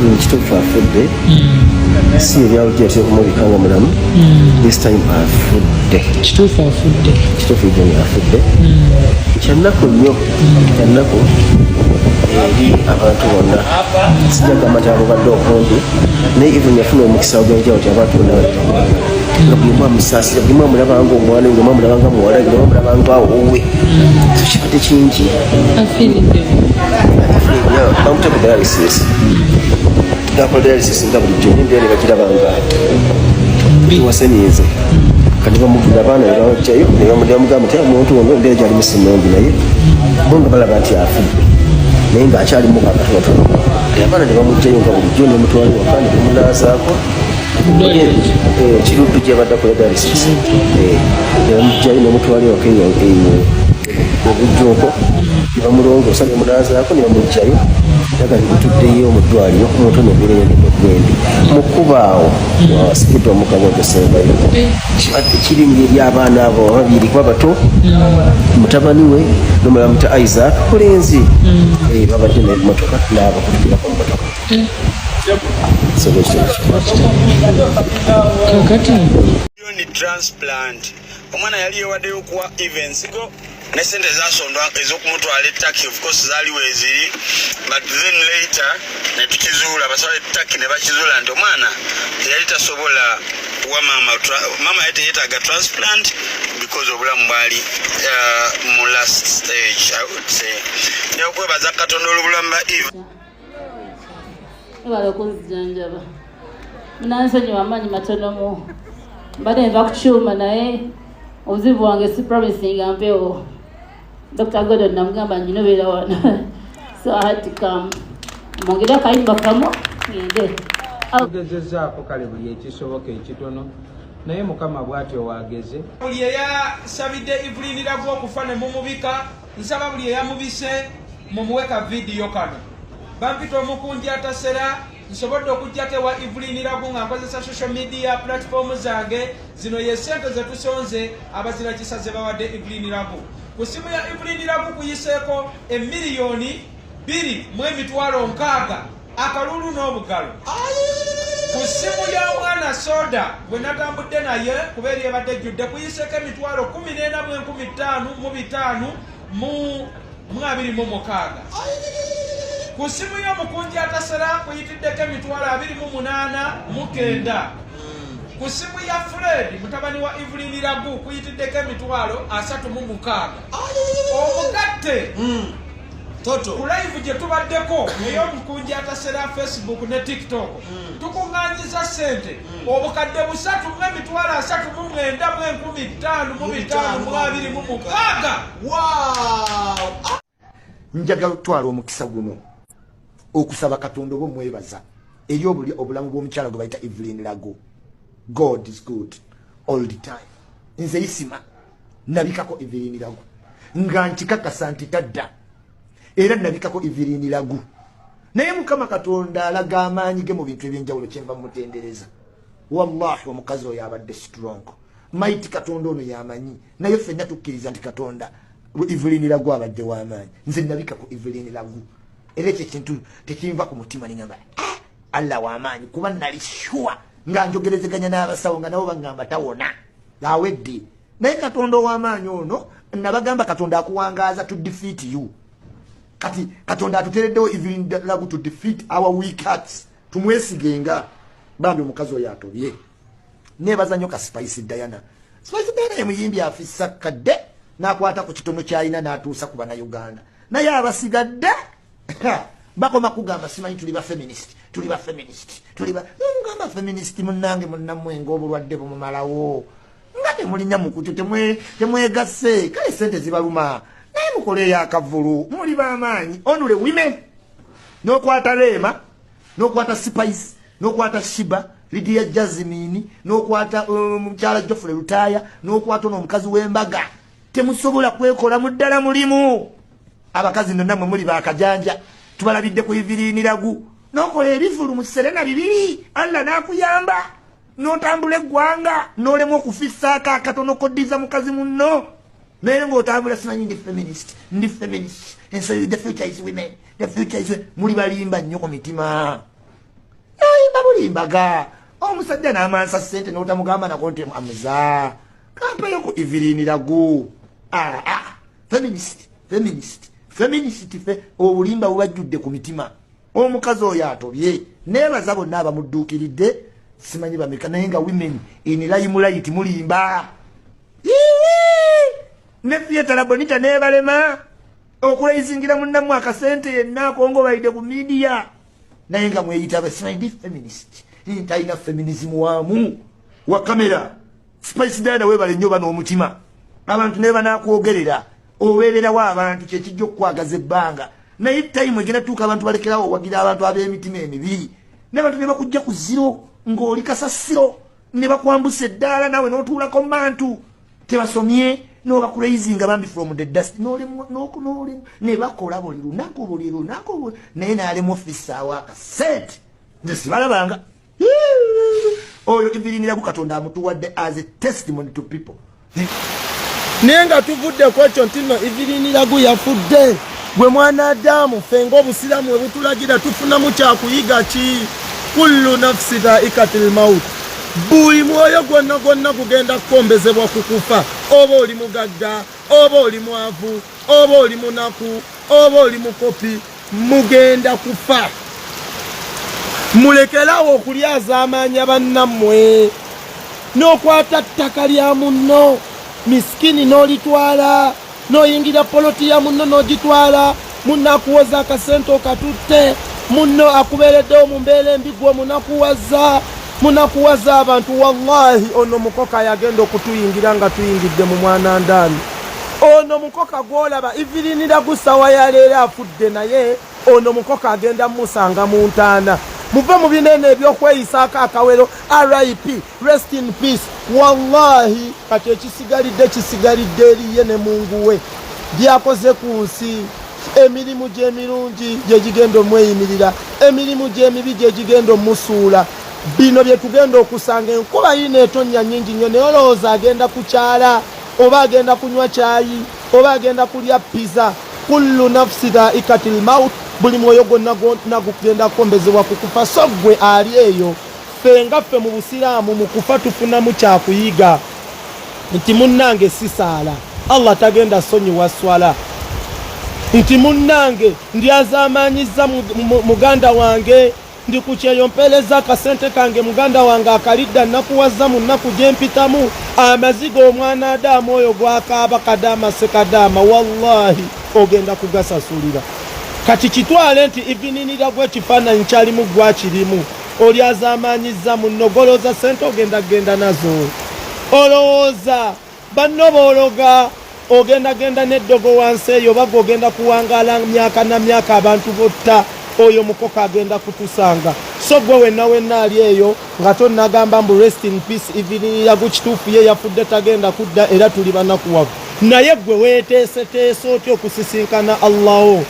Kituufu afudde, si ebyawujja yatera okumubika nga mulamu. This time afudde. Kituufu afudde. Kituufu Evelyn afudde. Kyannaku nnyo, kyannaku eri abantu bonna. Sijja kugamba nti ababadde okumpi naye. Evelyn yafuna omukisa ogw'enjawulo ti abantu bonna nga buli omu amusaasira, buli omu amulaba nga omwana we, buli omu amulaba nga muwala we, buli omu amulaba nga owuwe. So kibadde kingi. Afiiridde. Bamute ku dialysis, gakola dialysis nga bulijjo, nembeera ne bagiraba nga tewasenyiize. Kati bamugula abaana ne bamugjayo ne bamugamba nti omuntu ono embeera gyalimu si nnungi, naye bo nga balaba nti afudde, naye ng'akyalimu akatonotono. Kati abaana ne bamugjayo nga bulijjo, ne mutwala ewaka ne bamunaazaako. Kiruddu gyabadde akola dialysis. Ne bamugjayo ne mutwala ewaka eyo obujjuuko, ne bamulongoosa, ne bamunaazaako, ne bamugjayo. Daga bituddeyo mu ddwaliro, omuntu ono embeera eyongedde okugenda mu kubaawo wasikidde omukka gwagusembayo. Kibadde kiringa eri abaana abo ababiri, kuba bato, mutabani we n'omulala muta Isaac Mulenzi. Babadde naye ku motoka n'abakutukirako mu motoka. So bwe kityo. Kakati ni transplant, omwana yali yewaddeyo okuwa Eva ensigo ne sente zasondwa ez'okumutwala e Turkey. Of course zaali weeziri, but then later ne tukizuula, abasawo e Turkey ne bakizuula nti omwana teyali tasobola kuwa maama maama yali teyeetaaga transplant because obulamu bwali mu last stage, I would say. Neokwebaza Katonda olw'obulamu bwa Eva. Ebala okunzijanjaba, munansonyiwa amaanyi matono mu mbadde nva ku kyuma, naye obuzibu bwange si promisinga mpewo. Dr Gordon namugamba nyina obeera wano, so I had to come. Mwongere akayimba kamu ngende. Tugezezaako kale buli ekisoboka ekitono, naye Mukama bw'atyo waageze. Buli eyasabidde Evelyn Lagu okufa ne mumubika, nsaba buli eyamubise mumuwe ka vidiyo kano. Bampita omukunji atasera. Nsobodde okugjako ewa Evelyn Lagu nga nkozesa social media platform zange. Zino ye sente zetusonze abazirakisa ze bawadde Evelyn Lagu. Ku simu ya Evelyn Lagu kuyiseeko 2,060,000 akalulu n'obugalo. Ku simu ya mwana Soda gwe natambudde naye, kuba eri ebadde ejjudde, kuyiseeko 14,526. Ku simu y'omukunji atasera kuyitiddeko 28,900. Ku simu ya Fred, mutabani wa Evelyn Lagu, kuyitiddeko 36,000 omugatte. Toto. Ku live gye tubaddeko ey'omukunji atasera, Facebook ne TikTok, tukuŋŋanyiza ssente 339,526. Wow. Njagala okutwala omukisa guno okusaba Katonda oba omwebaza eri obulamu bw'omukyala gwe bayita Evelyn Lagu. God is good all the time. Nze Isima nabikako Evelyn Lagu nga nkikakasa nti tadda, era nabikako Evelyn Lagu, naye Mukama Katonda alaga amaanyi ge mu bintu ebyenjawulo. Kyenva mutendereza, wallahi omukazi oyo abadde strong mighty. Katonda ono yamanyi, naye ffenna tukkiriza nti Katonda Evelyn Lagu abadde w'amaanyi. Nze nabika ku Evelyn Lagu, era ekyo ekintu tekinva ku mutima. Ningamba, "Ah, Allah w'amaanyi," kuba nali sure nga njogerezeganya n'abasawo nga nabo baŋŋamba tawona, awedde. Naye Katonda ow'amaanyi ono, nabagamba Katonda akuwangaaza to defeat you. Kati Katonda atutereddewo Evelyn Lagu to defeat our weak hearts. Tumwesigenga. Bambi omukazi oyo atobye. Nebaza nnyo ka Spice Diana. Spice Diana ye muyimbi afissa kadde n'akwata ku kitono kyalina n'atuusa ku Bannayuganda, naye abasigadde bakoma kugamba simanyi tuli ba feminist, tuli ba feminist, tuli ba ngamba feminist. Munnange, munnammwe ng'obulwadde bumumalawo nga temulina mukutu, temwegasse. Kale sente zibaluma, naye mukoleeyo akavulu, muli b'amaanyi. Only women, n'okwata Rema, n'okwata Spice, n'okwata Sheebah, Lydia Jasmine, n'okwata mukyala Geoffrey Lutaaya, n'okwata ono omukazi w'embaga. Temusobola kwekola mu ddala mulimu abakazi nonna mwe muli bakajanja. Tubalabidde ku Evelyn Lagu n'okola ebivulu mu Serena bibiri, Allah n'akuyamba n'otambula eggwanga, n'olemu okufissaako akatono koddiza mukazi munno, naye ng'otambula simanyi ndi feminist, ndi feminist. And so the future is women, the future is women. Muli balimba nnyo ku mitima. Tabuli mbaga. Omusajja n'amansa ssente n'otamugamba nako nti amuza. Kampeyo ku Evelyn Lagu. Feminist, feminist, feminist fe obulimba bubajjudde ku mitima. Omukazi oyo atobye. Neebaza bonna abamudduukiridde, simanyi bameka, naye nga women in limelight mulimba. Ne Theatre Labonita neebalema okulaizingira munnammwe akasente yenna akongobalidde ku media. Naye nga mweyita basimanyi ndi feminist. Ntalina feminism waamu wa kamera. Spice Diana weebale nnyo bano omutima. Abantu ne banakwogerera obeererawo abantu kyekijja okukwagaza ebbanga. Naye time egenda tuuka abantu balekerawo owagira abantu ab'emitima emibi. N'abantu ne bakujja ku zero ng'oli kasasiro ne bakwambusa eddaala naawe n'otuulako mantu tebasomye n'obakuraisinga bambi from the dust n'olemu ne bakola buli lunaku naye n'alemu ofisaawo akasente. Nze sibalabanga. Oyo Evelyn Lagu Katonda amutuwadde as a testimony to people. Naye nga tuvudde ku ekyo nti nno Evelyn Lagu yafudde, gwe mwana Adamu, ffe ng'obusiraamu bwe butulagira tufunamu kyakuyiga ki? Kullu nafsi dhaikatil maut, buli mwoyo gwonna gwonna gugenda kukombezebwa ku kufa. Oba oli mugagga, oba oli mwavu, oba oli munaku, oba oli mukopi, mugenda kufa. Mulekerawo okulyazaamaanya bannammwe n'okwata ttaka lya munno misikini n'olitwala, n'oyingira poloti ya munno n'ogitwala, munno akuwoza akasente okatutte, munno akubeereddewo mu mbeera embi gwe omunakuwaza, munakuwaza abantu. Wallahi ono mukoka yagenda okutuyingira nga tuyingidde mu mwana ndaani. Ono mukoka gw'olaba Evelyn Lagu sawa ya leero afudde, naye ono mukoka agenda musanga mu ntaana. Muve mu binene ebyokweyisaako akawero, RIP, rest in peace. Wallahi kati ekisigalidde kisigalidde eriye ne mungu we byakoze ku nsi. Emirimu gy'emirungi gye gigenda omweyimirira, emirimu gy'emibi gye gigenda omusuula. Bino bye tugenda okusanga. Enkuba yiino etonnya nnyingi nnyo, naye olowooza agenda kukyala oba agenda kunywa kyayi oba agenda kulya pizza? Kullu nafsi dhaikatil maut, buli mwoyo gwonna gwonna gugenda kukombezebwa ku kufa. So ggwe ali eyo, ffe nga ffe mu busiraamu mu kufa tufunamu kyakuyiga nti munnange sisaala, Allah tagenda sonyiwa swala, nti munnange ndyazaamaanyizza muganda wange, ndi ku kyeyo mpeereza akasente kange muganda wange akalidda nnakuwazza mu nnaku gye mpitamu. Amaziga omwana Adamu oyo gwakaaba kadaama sekadaama, wallahi ogenda kugasasulira. Kati kitwale nti Evelyn Lagu ekifaananyi kyalimu gwakirimu, olyazaamaanyizza munno, golooza sente ogenda kgenda nazo, olowooza banno boologa ogenda genda n'eddogo wansi eyo, oba gwe ogenda kuwangaala myaka na myaka abantu botta. Oyo mukoka agenda kutusanga. So gwe wenna wenna ali eyo nga tonnagamba mbu rest in peace Evelyn Lagu, kituufu ye yafudde tagenda kudda, era tuli banakuwavu, naye gwe weeteeseteese otya okusisinkana Allaho?